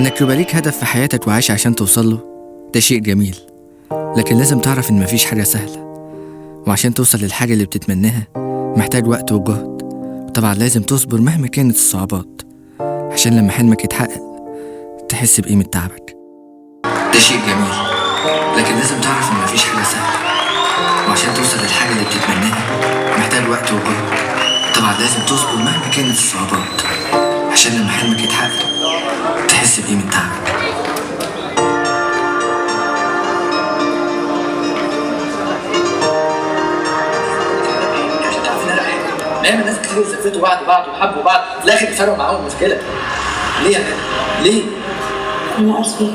إنك يبقى ليك هدف في حياتك وعايش عشان توصل له ده شيء جميل، لكن لازم تعرف إن مفيش حاجة سهلة، وعشان توصل للحاجة اللي بتتمناها محتاج وقت وجهد، وطبعا لازم تصبر مهما كانت الصعوبات عشان لما حلمك يتحقق تحس بقيمة تعبك. ده شيء جميل، لكن لازم تعرف إن مفيش حاجة سهلة، وعشان توصل للحاجة اللي بتتمناها محتاج وقت وجهد، طبعا لازم تصبر مهما كانت الصعوبات عشان لما حلمك يتحقق تحس بقيمة تعبك. دايما ناس كتير زفتوا بعض وحبوا بعض، في الاخر اتفرقوا معاهم المشكلة. ليه يا جدع؟ ليه؟ أنا آسفة.